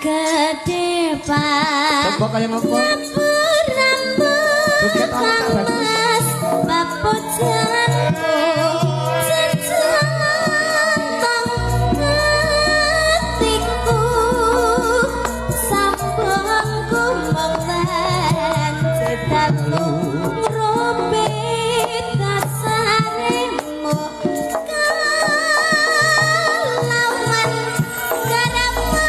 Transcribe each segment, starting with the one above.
Kedepan Coba kaya ngopo? Joget ana tak bagus. Papujanku jejantong atiku sambungku mung lan rupi dasaremu kalawan karamanmu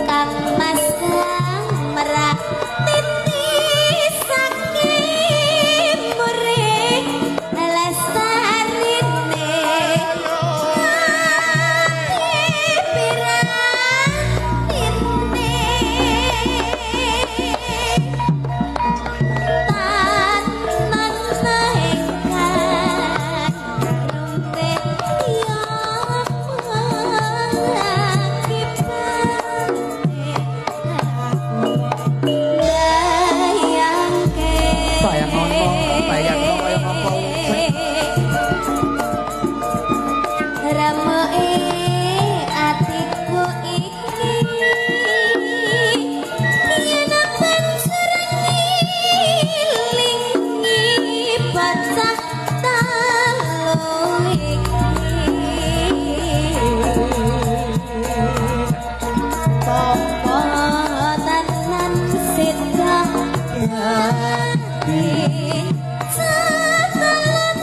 Kang Mas kang merak titisake murid lestarine ati piratine tanan ingkang rumpit ya mengakibate aku bayangke. Bayang ngono, bayangno kaya ngopo. Remeke atiku iki yen banjur ngilingi bocah telu iki apa tenan sida dadi setelan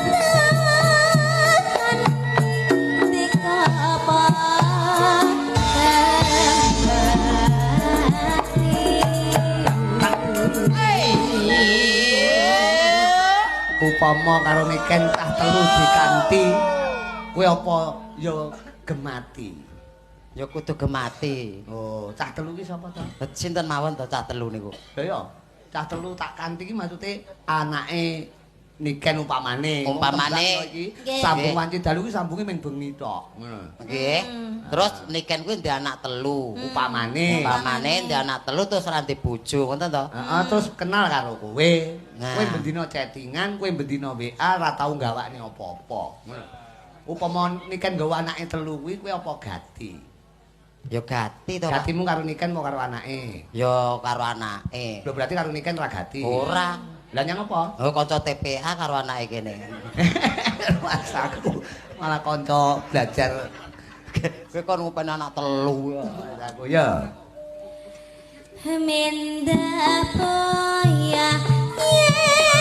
dikapa Upama karo Niken cah telu dikanti, kowe apa ya gemati? Ya kudu gemati. Oh, cah telu ki sapa to? Sinten mawon to cah telu niku? Lah ya, cah telu tak kanthi ki maksude anake Niken upamane. Umpamane. Iki Nggih. sambung wanci dalu ki sambunge ming bengi tok. Ngono. Nggih. Terus Niken kuwi ndek anak telu. Upamane. Umpamane ndek anak telu terus ora ndek bojo, ngoten to? Heeh, terus kenal karo kowe. Nah. Kowe bendina chattingan, kowe bendina WA ora tau gawakne apa-apa. Ngono. Upama Niken nggawa anake telu kuwi kowe apa gati? Ya gati to, Pak. Gatimu karo Niken apa karo anake? Ya karo anake. Lho berarti karo Niken ora gati. Ora. Lah nyang apa? Oh kanca TPA karo anake kene. Mas aku malah kanca belajar Kowe kon ngupeni anak telu ya. aku ya. Minda boya yen